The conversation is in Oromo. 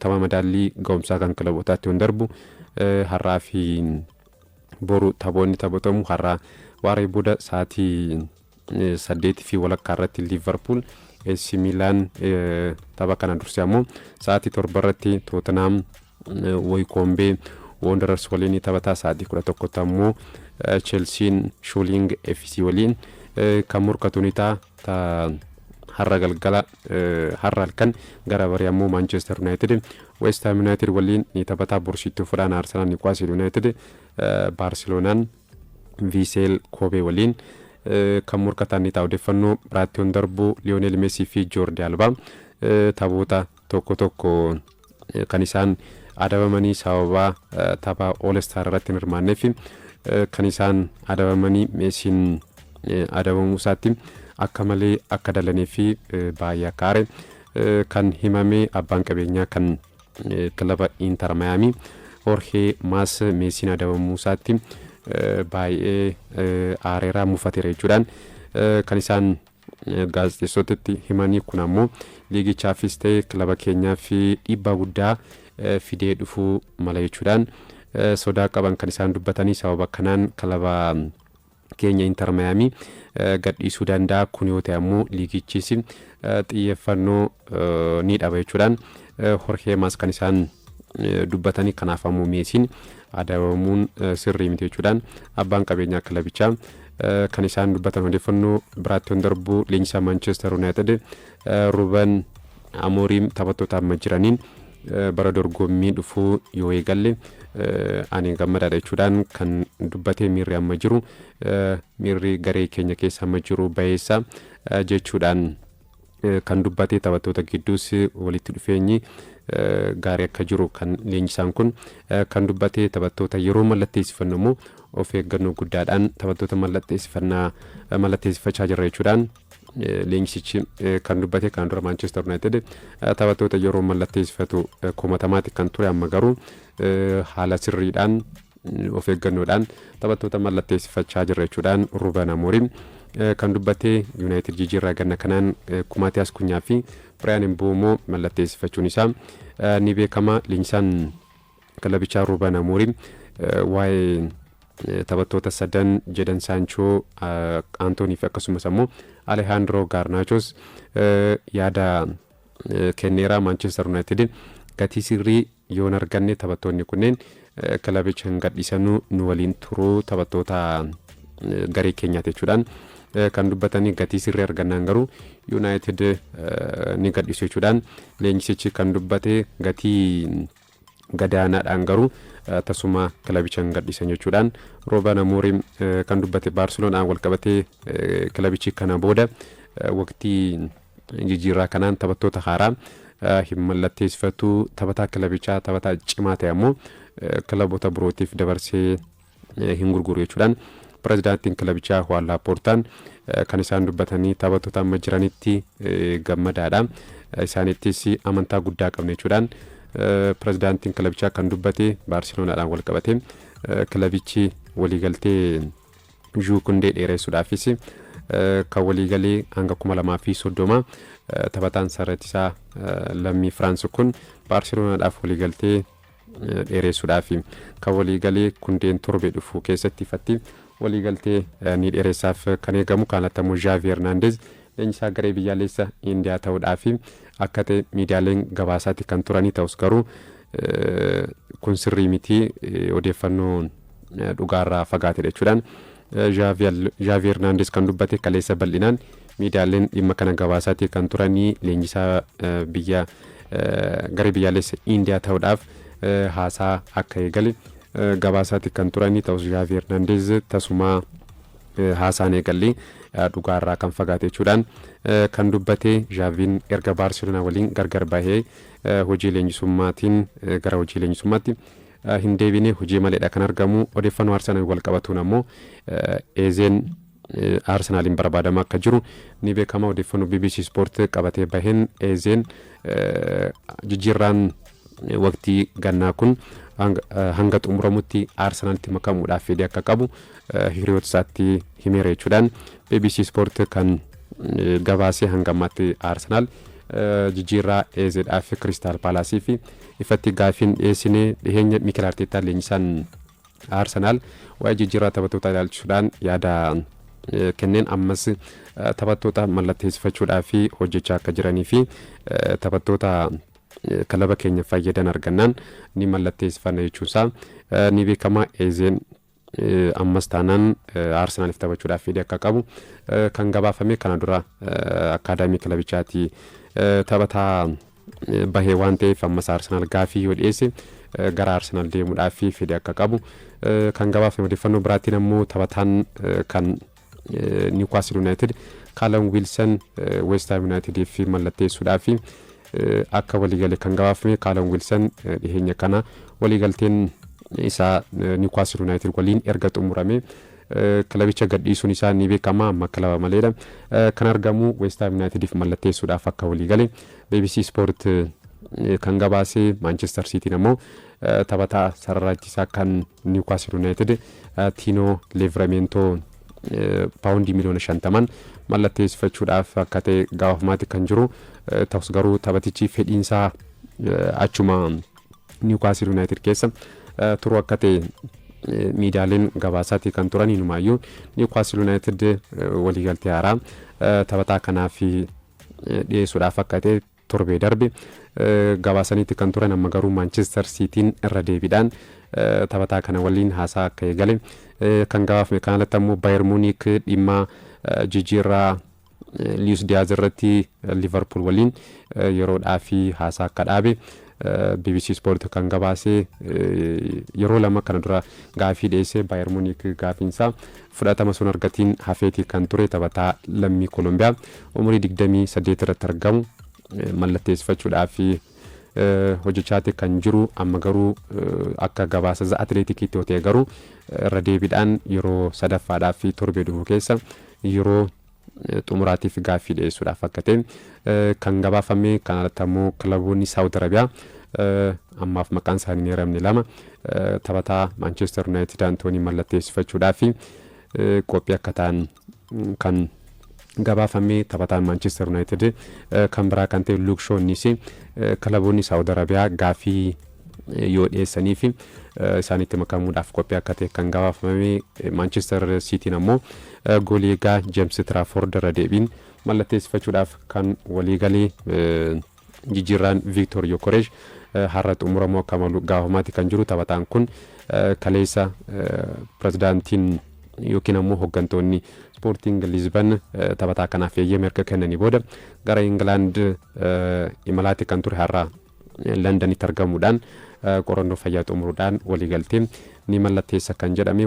Tapha madaallii ga'umsaa kan kilabootaatti yoon darbu, har'aa fi boru taphoonni taphatamu. Har'aa waaree booda sa'aatii 8:30 irratti Liverpool AC Milan, tapha kana dursee ammoo sa'aatii 7 irratti Tottenham Wycombe Wanderers waliin taphataa. Sa'aatii 11tti ammoo Chelsean Shuling FC waliin kan morkatu ni ta'a. Har'a galgala, har'a halkan gara barii ammoo Manchester United West Ham United waliin ni taphataa. Borsiitti fudhaan Arsenal Newcastle United, Barcelonaan Vissel Kobe waliin kan morkatan ni ta'a. Odeeffannoo biraatti yoon darbu, Lionel Messi fi Jordi Alba taphoota tokko tokko kan isaan adabamanii sababa tapha All Star irratti hin hirmaanneef kan isaan adabamanii. Messiin adabamuu isaatti akka malee akka dalanii fi baay'ee akka aare kan himame. Abbaan qabeenyaa kan kilaba Inter Miami Jorge Mas Messiin adabamuu isaatti baay'ee aareeraa, mufateera jechuudhaan kan isaan gaazexeessotatti himanii. Kun ammoo liigichaafis ta'e kilaba keenyaaf dhiibbaa guddaa fidee dhufuu mala jechuudhaan sodaa qaban kan isaan dubbatanii. Sababa kanaan kilaba keenya Inter Miami gadhiisuu danda'a, kun yoo ta'e ammoo liigichis xiyyeeffannoo ni dhaba jechuudhaan Jorge Mas kan isaan dubbatanii. Kanaaf ammoo Messiin adabamuun sirrii miti jechuudhaan abbaan qabeenyaa kilabichaa kan isaan dubbatan. Odeeffannoo biraatti yoon darbu, leenjisaa Manchester United Ruben Amorim taphattoota amma jiraniin bara dorgommii dhufuu yoo eegalle ani gammadaadha jechuudhaan kan dubbatee. Miirri amma jiru, miirri garee keenya keessa amma jiru bayeessa jechuudhaan kan dubbatee. Taphattoota gidduus walitti dhufeenyi gaarii akka jiru kan leenjisaan kun kan dubbatee. Taphattoota yeroo mallatteessifannu immoo of eeggannoo guddaadhaan taphattoota mallatteessifannaa mallatteessifachaa jirra jechuudhaan leenjisichi kan dubbate. Kan dura Manchester United taphattoota yeroo mallatteessifatu komatamaati kan ture. Amma garuu haala sirriidhaan, of eeggannoodhaan taphattoota mallatteessifachaa jirra jechuudhaan Ruben Amorim kan dubbatee. United jijjiirraa ganna kanaan Maatiyaas Kunyaa fi Biraayan Mbeumo mallatteessifachuun isaa ni beekama. Leenjisaan kilabichaa Ruben Amorim waa'ee taphattoota sadan, Jadon Sancho, Antonii fi akkasumas ammoo Alejandro Garnachos yaada kenneera. Manchester United gatii sirrii yoon arganne taphattoonni kunneen kilabicha hin gadhiisanuu, nu waliin turuu, taphattoota garee keenyaati jechuudhaan kan dubbatanii. Gatii sirrii argannaan garuu United ni gadhiisu jechuudhaan leenjisichi kan dubbate. Gatii gadaanaadhaan garuu tasuma kilabicha hin gadhiisan jechuudhaan Ruben Amorim kan dubbate. Baarseloonaan walqabatee kilabichi kana booda waqtii jijjiirraa kanaan taphattoota haaraa hin mallatteessifatu, taphataa kilabichaa taphataa cimaa ta'e ammoo kilaboota birootiif dabarsee hin gurguru jechuudhaan pirezidaantiin kilabichaa Juan Laaportaan kan isaan dubbatanii. Taphattoota amma jiranitti gammadaadha, isaanittis amantaa guddaa qabna jechuudhaan pirezidaantiin kilabichaa kan dubbate. Baarselonaadhaan wal qabate kilabichi waliigaltee Jules Koundé dheeressuudhaafis kan waliigalee hanga 2030 taphataan sarara lammii Firaans kun Baarselonaadhaaf waliigaltee dheeressuudhaaf kan waliigalee. Koundéen torbe dhufu keessatti ifatti waliigaltee ni dheeressaaf kan eegamu. Kanatti ammoo Xavi Hernandez leenjisaa garee biyyaalessa Indiyaa ta'uudhaaf akka ta'e miidiyaaleen gabaasaatti kan turanii. Ta'us garuu kun sirrii miti, odeeffannoo dhugaarraa fagaatedha jechuudhaan Xavi Hernandez kan dubbate. Kaleessa bal'inaan miidiyaaleen dhimma kana gabaasaatti kan turanii. Leenjisaa biyya garee biyyaalessa Indiyaa ta'uudhaaf haasaa akka eegale gabaasaatti kan turanii. Ta'us Xavi Hernandez tasumaa haasaan eegallee dhugaarraa kan fagaate jechuudhaan kan dubbate. Xaviin erga Baarseloonaa waliin gargar bahee hojii leenjisummaatiin gara hojii leenjisummaatti hin deebine, hojii maleedha kan argamu. Odeeffannoo Arsenaal wal qabatuun ammoo Eezeen Arsenaaliin barbaadamaa akka jiru ni beekama. Odeeffannoo BBC Sport qabatee baheen Eezeen jijjiirraan waqtii gannaa kun hanga xumuramutti Arsenaalitti makamuudhaaf fedhii akka qabu hiriyoota isaatti himeera jechuudhaan BBC Sport kan gabaasee. Hanga ammaatti Arsenaal Jijjiirraa Eezeedhaa fi Kiristaal Paalaasii fi ifatti gaafiin dhiyeessinee. Dhiheenya Mikel Arteetaa, leenjisaan Arsenaal, waa'ee jijjiirraa taphattoota ilaalchisuudhaan yaada kenneen ammas taphattoota mallatteessifachuudhaa fi hojjechaa akka jiranii fi taphattoota kilaba keenya fayyadan argannaan ni mallatteessifanna jechuunsaa ni beekama. Eezeen ammas taanaan Arsenaaliif taphachuudhaaf fedhii akka qabu kan gabaafame. Kana dura akkaadaamii kilabichaati taphataa bahee waan ta'eef ammas Arsenaal gaafii yoo dhiyeesse gara Arsenaal deemuudhaaf fedhii akka qabu kan gabaafame. Odeeffannoo biraatiin ammoo taphataan kan Newcastle United Callum Wilson West Ham Unitediif mallatteessuudhaaf akka waliigale kan gabaafame. Callum Wilson dhiheenya kana waliigalteen isaa Newcastle United waliin erga xumurame kilabicha gadhiisuun isaa ni beekama. Amma kilaba maleedha kan argamu. West Ham Unitediif mallatteessuudhaaf akka waliigale BBC Sport kan gabaase. Manchester Cityin ammoo taphataa sarara ittisaa kan Newcastle United Tino Livramento paawundii miliyoona 50n mallatteessifachuudhaaf akka ta'e gabaafamaati kan jiru. Ta'us garuu taphatichi fedhiinsaa achuma Newcastle United keessa turuu akka ta'e miidiyaaleen gabaasaati kan turan. Inumaayyuu Newcastle United waliigaltee haaraa taphataa kanaaf dhiyeessuudhaaf akka ta'e torbee darbe gabaasaniitti kan turan. Amma garuu Manchester Cityin irra deebiidhaan taphataa kana waliin haasaa akka eegale kan gabaafame. Kan alatti ammoo Bayern Munich dhimma jijjiirraa Luis Diaz irratti Liverpool waliin yeroodhaa fi haasaa akka dhaabe BBC Sport kan gabaase. Yeroo lama kana dura gaafii dhiyeesse. Bayern Munich gaafiinsaa fudhatama sun argatiin hafeetii kan ture. Taphataa lammii Koolombiyaa umurii 28 irratti argamu mallatteessifachuudhaaf hojjechaati kan jiru. Amma garuu akka gabaasa The Athletikiitti yoo ta'e garuu irra deebiidhaan yeroo sadaffaadhaaf fi torbee dhufu keessa yeroo xumuraatiif gaaffii dhiyeessuudhaaf akka ta'e kan gabaafame. Kan alatti ammoo kilaboonni Saawud Arabiyaa ammaaf maqaan isaanii hin eeramne lama taphataa Manchester United Antoonii mallatteessifachuudhaaf qophii akka ta'an kan gabaafame. Taphataan Manchester United kan biraa kan ta'e Luke Shawnis kilaboonni Saawud Arabiyaa gaaffii yoo dhiyeessanii fi isaanitti makamuudhaaf qophii akka ta'e kan gabaafame. Manchester Cityin ammoo goolii eegaa James Trafford irra deebiin mallatteessifachuudhaaf kan waliigalee. Jijjiirraan Victor Gyökeres har'a xumuramuu akka malu gaafamaati kan jiru. Taphataan kun kaleessa pirezidaantiin yookiin ammoo hooggantoonni Sporting Lisbon taphataa kanaaf eeyyama erga kennanii booda gara Ingilaand imalaatti kan ture. Har'a Londanitti argamuudhaan qorannoo fayyaa xumuruudhaan waliigaltee ni mallatteessa kan jedhame.